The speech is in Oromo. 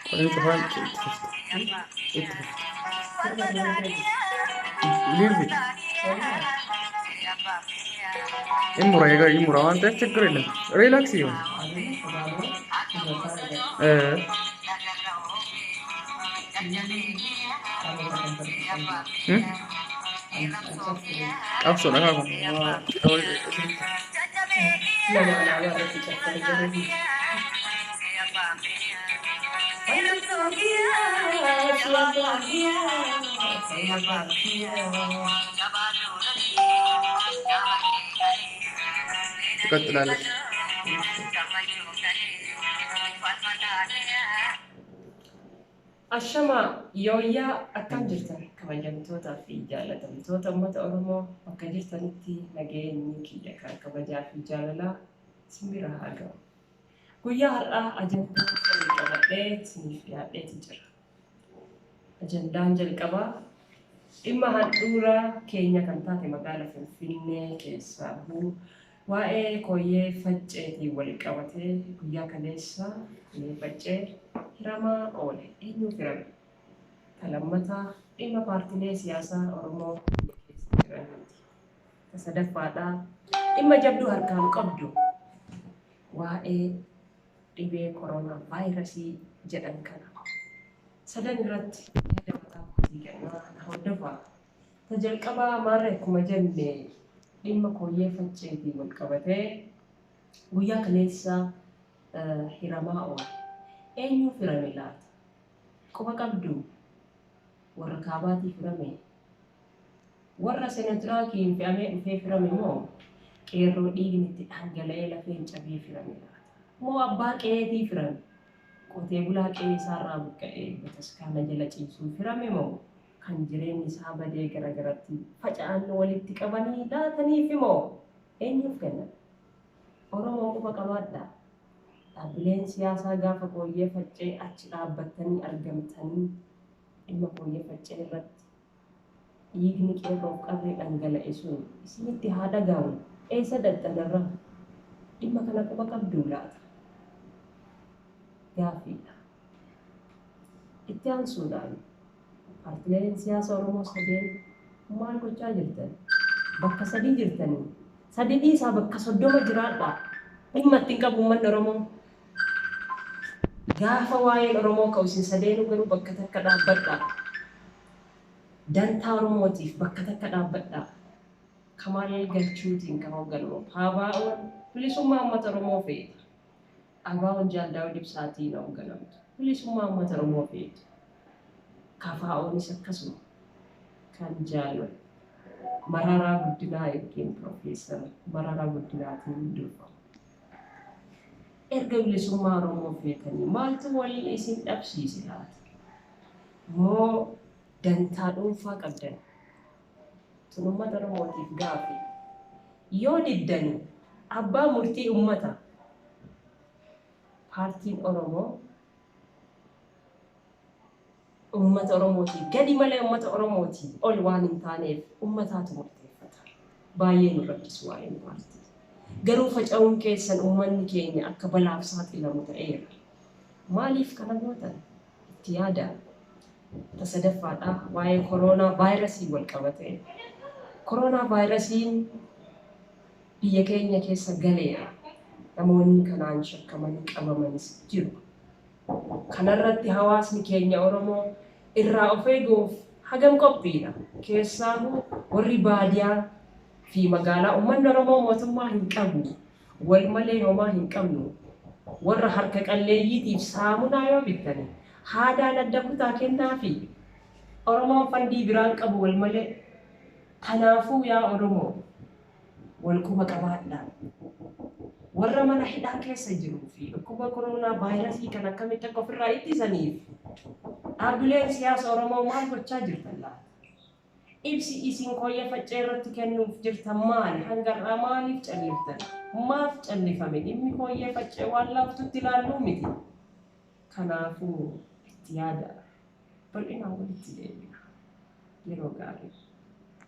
Qoleen cufaan itti fufte. Itti fufte. Liivi. In mura egaa in mura waan ta'eef ችግር የለም። ሪላክስ ይሁን። Qabsoodha kaa kun. Nama alaabaa irratti caffale garuu. ትቀጥላለች። Ashama yooyyaa, akkam jirtan kabajamtootaa fi jaalatamtoota uummata Oromoo? Bakka jirtanitti nageenyi kiyya kan kabajaa fi jaalalaa isin bira haa ga'u. Guyyaa har'aa ajandaa sadii qabadhee isiniif dhiyaadheeti jira. Ajandaan jalqabaa dhimma handhuura keenya kan taate magaala Finfinnee keessaa waa'ee Kooyyee Facceetiin wal qabatee guyyaa kaleessa Kooyyee Faccee hiramaa oole. Eenyuuf hirame? Ta lammataa dhimma paartilee siyaasaa Oromoo biyya keessa jiraniiti. Ta sadaffaadhaa dhimma jabduu harkaan qabdu, waa'ee dhibee koronaa vaayirasii jedhan kana. Sadan irratti yaada mataa kootii kennaa, na hordofaa. Ta jalqabaa maarree akkuma jenne dhimma Kooyyee Facceetiin wal qabatee guyyaa kaleessa hiramaa oole. Eenyuuf hirame laata? Quba qabdu? Warra kaabaatiif hirame? Warra Sinotiraakiin fe'amee dhufee hirame moo qeerroo dhiigni itti dhangala'ee lafeen cabee hirame laata? Moo abbaa qe'eetiif hirame? Qotee bulaa qe'ee isaarraa buqqa'ee bataskaana jala ciisuuf hirame moo kan jireenyi isaa badee garagaratti faca'an walitti qabanii laataniif moo eenyuuf kennan? Oromoo, quba qabaadhaa. Dhaabbileen siyaasaa gaafa Kooyyee Faccee achi dhaabbattanii argamtanii dhimma Kooyyee Faccee irratti dhiigni qeerroof qarree dhangala'e sun isinitti haa dhaga'amu. Eessa dadhanarra? Dhimma kana quba qabduu laata? Gaaffiidha. Itti aansuudhaan paartileen siyaasa Oromoo sadeen maal gochaa jirtan? Bakka sadii jirtanii. Sadii dhiisaa, bakka 30 jiraadhaa. Dhimma ittiin qabu uummanni Oromoo. Gaafa waa'een Oromoo ka'u isin sadeenuu garuu bakka takka dhaabbadhaa. Dantaa Oromootiif bakka takka dhaabbadhaa. Kamaal Galchuutiin kan hoogganamu PABO'n bilisummaa uummata Oromoo feeta. ABO'n Jaal Daawud Ibsaatiin hoogganamtu bilisummaa uummata Oromoo feetu. KFO'nis akkasuma kan Jaal Mararaa Guddinaa yookiin Piroofeesar Mararaa Guddinaatiin durfamu. Erga bilisummaa Oromoo feetanii maaltu wal isin dhabsiise laata? Moo dantaa dhuunfaa qabdan? Tun uummata Oromootiif gaafi. Yoo diddani abbaa murtii uummata. Paartiin Oromoo uummata Oromootii gadi malee uummata Oromootii ol waan hin taaneef uummataatu murteeffata. Baay'ee nu rakkisu waa'een paartii. Garuu faca'uun keessan uummanni keenya akka balaaf saaxilamu ta'eera. Maaliif kana gootan? Itti yaadaa. Ta sadaffaadhaa waa'ee koronaa vaayirasii wal qabate. Koronaa vaayirasiin biyya keenya keessa galeera. Namoonni kanaan shakkamanii qabamanis jiru. Kanarratti hawaasni keenya Oromoo irraa of eeguuf hagam qophiidha? Keessaahuu warri baadiyaa fi magaalaa, uummanni Oromoo mootummaa hin qabu. Wal malee homaa hin qabnu. Warra harka qalleeyyiitiif saamunaa yoo bittani haadaan adda kutaa kennaafi. Oromoon fandii biraan qabu wal malee. Kanaafuu yaa Oromoo, wal quba qabaadhaa. Warra mana hidhaa keessa jiruu fi dhukkuba koronaa vaayirasii kan akkamitti akka ofirraa ittisaniif dhaabbileen siyaasa Oromoo maal gochaa jirtan laata? Ibsi isin Kooyyee Faccee irratti kennuuf jirtan maali? Hanga har'aa maaliif calliftan? Maaf callifame? Dhimmi Kooyyee Faccee waan laaftutti ilaalluu miti. Kanaafuu itti yaada. Bal'inaan walitti deebina. Yeroo gaarii.